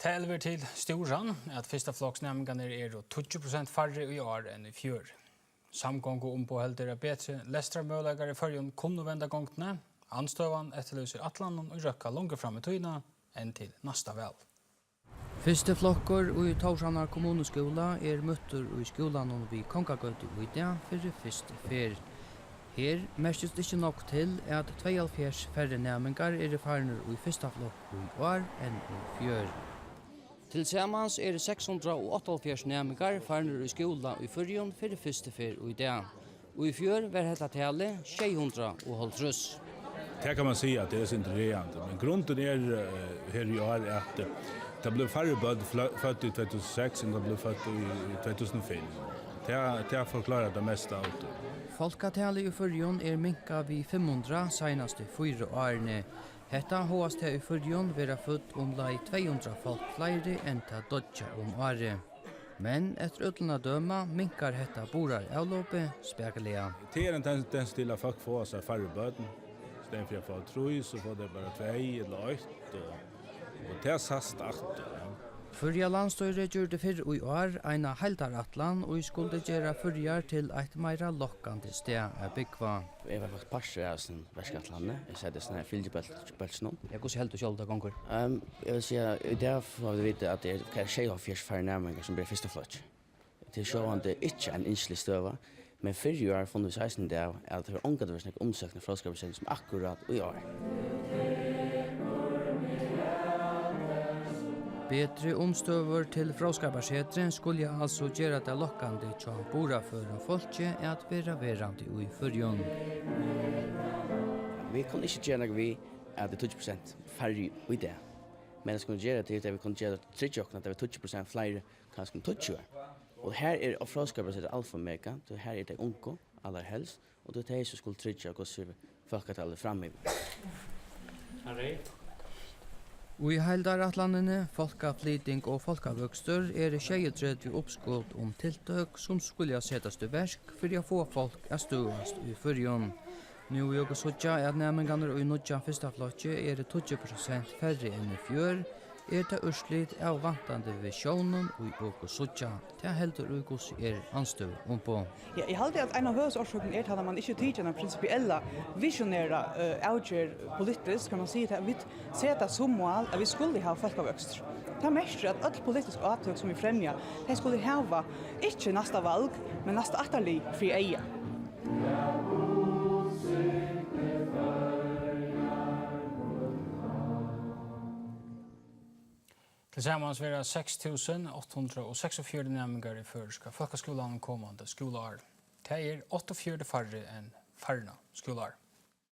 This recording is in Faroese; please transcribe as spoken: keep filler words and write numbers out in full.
Tað elvir til stúran, at fyrstafloksnæmingarnir eru tíggju prosent færri í ár enn í fjør. Samgonguumboð heldur, at betri lestrarmøguleikar í Føroyum kunnu venda gongdini. Andstøðan eftirlýsir ætlanir, ið røkka longur fram í tíðina enn til næsta val. Fyrsti flokkur í Tórshavnar kommunuskúla er møttur í skúlanum við Kongagøtu í dag fyri fyrstu ferð. Her merkist ikki nógv til, at tveyoghálvfjerðs færri næmingar eru farnir í fyrsta flokk í ár enn í fjør. Tilsamans eru seks hundrað og áttaoghálvfjerðs næmingar farnir í skúla í Føroyum fyri fyrstu ferð í dag. Í fjør var hetta talið sjey hundrað og hálvtrýss. Tað kann man siga, at tað er sindur ræðandi, men grundin er, eh, her í ár, at, eh, tað bleiv færri børn flø-, fødd í tvey túsund og seks enn tað bleiv fødd í, í tvey túsund og fimm. Tað, tað forklárar tað mesta av tí. Fólkatalið í Føroyum er minkað við fimm hundrað seinastu fýra árini. Hetta hóast tað í Føroyum verða fødd umleið tvey hundrað fólk fleiri enn tað doyggja um árið. Men eftir øllum at døma minkar hetta burðaravlopið spakuliga. Tað er ein tendens til, at fólk fáa sær færri børn, í staðin fyri at fáa trý, so fáa tey bara tvey ella eitt, og, og tað sæst aftur, ja. Føroya landsstýri gjørdi fyrr í ár eina heildarætlan, ið skuldi gera Føroyar til eitt meira lokkandi stað at búgva. Eg var faktiskt partur av hesum verkætlanini. Eg sat í hesum her fylgibólk-, bólkinum. Ja, hvussu heldur tú sjálvur, tað gongur? Ehm, eg vil siga, í dag fáa vit vita, at tað er, hvat er, sjeyoghálvfjerðs færri næmingar, sum byrja í fyrsta flokki. Tað er sjálvandi ikki ein ynskilig støða, men fyrr í ár funnu vit eisini út av, at tað hevur ongantíð verið so nógv umsókn eftir Fróðskaparsetrinum sum akkurát í ár. Betri umstøður til Fróðskaparsetrið skulu altso gera tað lokkandi hjá burðarførum fólki at vera verandi í Føroyum. Vit kunnu ikki gera nakað við, at tað er tíggju prosent færri í dag. Men tað, sum vit kunnu gera, tað er, at vit kunnu gera, tryggja okkum, at tað verða tíggju prosent fleiri, kanska um tíggju ár. Og her er Fróðskaparsetrið alfa og omega, tí her eru tey ungu, allarhelst, og tað eru tey, sum skulu tryggja, hvussu fólkatalið framyvir. Í heildarætlanini, fólkaflyting og fólkavøkstur, eru sjeyogtretivu uppskot um tiltøk, sum skulu setast í verk fyri at fáa fólk at støðast í Føroyum. Nú ið okur síggja, at næmingarnir í nýggja fyrsta flokki eru tíggju prosent færri enn í fjør, er tað úrslit av vantandi visjónum, ið okur síggja. Tað heldur í hvussu er andstøðuumboð. Ja, eg haldi, at ein av høvuðsorsøkunum er, at man ikki tekur eina prinsipiella, visionæra, eh, avgerð politiskt, kann man siga, at vit seta sum mál, at vit skulu hava fólkavøkstur. Tað merkir, at øll politisk átøk, sum vit fremja, tey skulu hava ikki næsta val, men næsta ættarlið fyri eyga. Tilsamans verða seks túsund átta hundrað og seksogfjøruti næmingar í føroyska fólkaskúlanum komandi skúlaár. Tað er áttaogfjøruti færri enn farna skúlaár.